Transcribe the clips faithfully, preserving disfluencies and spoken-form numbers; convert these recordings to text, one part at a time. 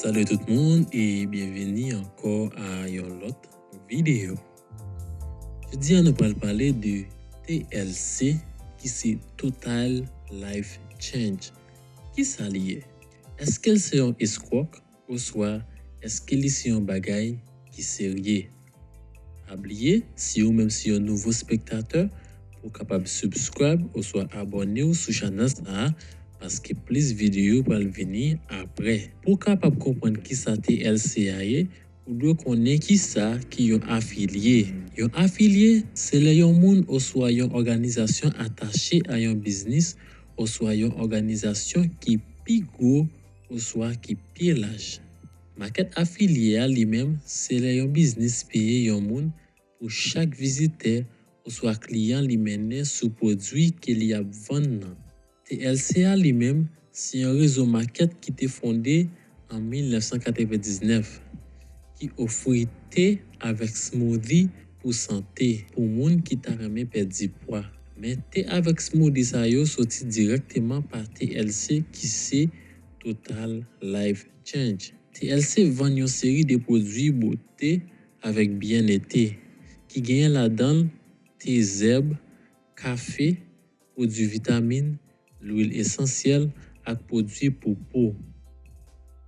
Salut tout moun e byenveni ankò a yon lòt videyo. Jodi a nou pral pale de T L C ki se Total Life Change. Kisa li ye? Èske l se yon eskwòk oswa èske li se yon bagay ki serye? Pa bliye, si ou menm se yon nouvo spektatè, pou w kapab subscribe oswa abòne w sou chanèl sa a, paske plis videyo pral vini aprè. Pou w kapab konprann kisa T L C a ye, ou dwe konnen kisa ki yon afilye. Yon afilye, se lè yon moun oswa yon òganizasyon atache a yon biznis oswa yon òganizasyon ki pi gwo oswa ki pi laj. Makèt afilye a li menm, se lè yon biznis peye yon moun pou chak vizitè oswa kliyan li mennen sou pwodui ke li ap vann nan. T L C a li menm, se yon rezo makèt ki te fonde an mil nèf san katrevendiznèf, ki ofri te avèk smoothie pou sante pou moun ki ta renmen pèdi pwa. Men te avèk smoothie sa yo soti dirèkteman pa T L C ki se Total Life Change. T L C vann yon seri de pwodui bote avèk byennete, ki genyen ladan l te zèb, kafe, pwodui vitamin, lwil esansyèl ak pwodui pou po.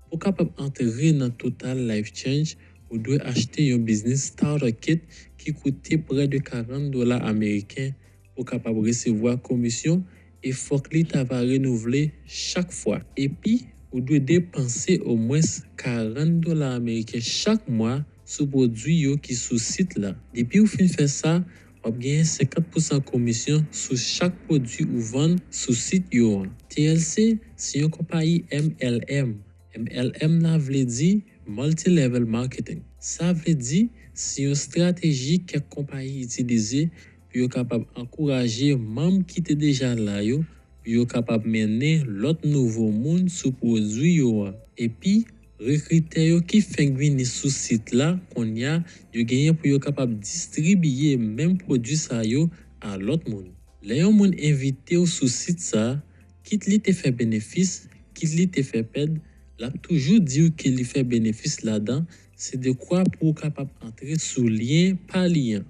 Pou w kapab antre nan Total Life Change, ou dwe achte yon Business Starter Kit ki koute prè de karant dola ameriken pou w kapab resevwa komisyon e fòk li ta va renouvle chak fwa. Epi, ou dwe depanse omwens karant dola ameriken chak mwa sou pwodui yo ki sou sit la. Depi w fin fè sa, w ap genyen senkant pousan komisyon sou chak pwodui ou vann sou sit yo an. T L C se yon konpayi M L M. M L M la vle di Multilevel Marketing. Sa vle di se yon estrateji kèk konpayi itilize pou yo kapab ankouraje manm ki te deja la yo, pou yo kapab mennen lòt nouvo moun sou pwodui yo an. Epi, rekritè yo ki fenk vini sou sit la kounye a, yo genyen pou yo kapab distribiye menm pwodui sa yo a lòt moun. Lè yon moun envite w sou sit sa, kit li te fè benefis, kit li te fè pèd, l ap toujou di w ke li fè benefis ladan, se dekwa pou w kapab antre sou lyen pa li an.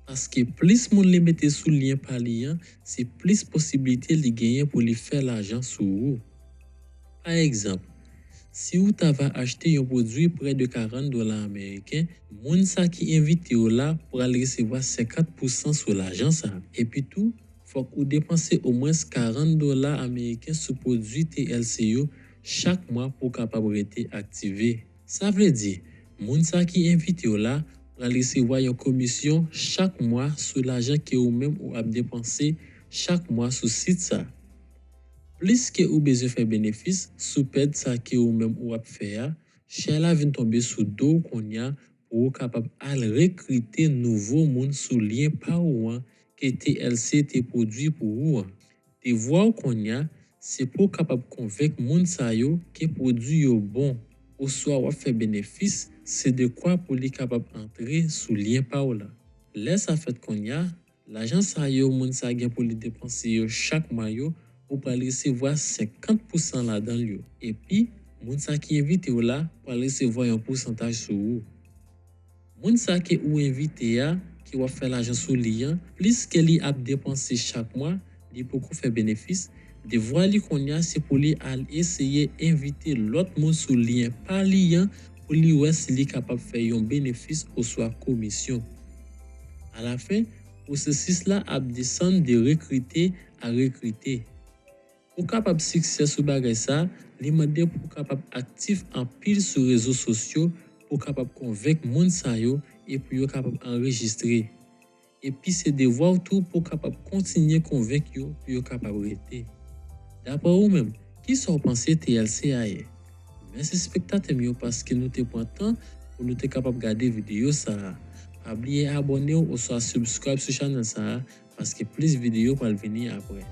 Paske plis moun li mete sou lyen pa li an, se plis posiblite li genyen pou li fè lajan sou ou. Pa egzanp, si ou ta va achte yon pwodui prè de karant dola ameriken, moun sa ki envite w la pral resevwa senkant pousan sou lajan sa. Epitou, fòk ou depanse omwens karant dola ameriken sou pwodui T L C yo chak mwa pou w kapab rete aktive. Sa vle di, moun sa ki envite w la pral resevwa yon komisyon chak mwa sou lajan ke ou menm ou ap depanse chak mwa sou sit sa. Plis ke ou bezwen fè benefis sou pèd sa ke ou menm ou ap fè a, chay la vin tonbe sou do w kounye a pou ou kapab al rekrite nouvo moun sou lyen pa ou an ke T L C te pwodui pou ou an. Devwa w kounye a, se pou w kapab konvenk moun sa yo ke pwodui yo bon, oswa w ap fè benefis, se dekwa pou li kapab antre sou lyen pa w la. Lè sa fèt kounye a, lajan sa yo moun sa gen pou li depanse yo chak mwa yo, ou pral resevwa senkant pousan ladan l yo. Epi, moun sa ki envite w la pral resevwa yon pousantaj sou ou. Moun sa ke ou envite a, ke w ap fè lajan sou li an, plis ke li ap depanse chak mwa, li poko fè benefis, devwa li kounye a se pou li al eseye envite lòt moun sou lyen pa li an pou li wè si li kapab fè yon benefis oswa komisyon. Alafen, pwosesis la ap desann de rekrite a rekrite. Pou w kapab siksè sou bagay sa, li mande pou w kapab aktif anpil sou rezo sosyo, pou w kapab konvenk moun sa yo e pou yo kapab anrejistre. Epi se devwa w tou pou w kapab kontinye konvenk yo pou yo kapab rete. Daprè ou menm, kisa w panse T L C a ye? Mèsi spektatè m yo paske nou te pran tan pou nou te kapab gade videyo sa a. Pa bliye abòne w oswa subscribe sou chanèl sa a paske plis videyo pral vini aprè.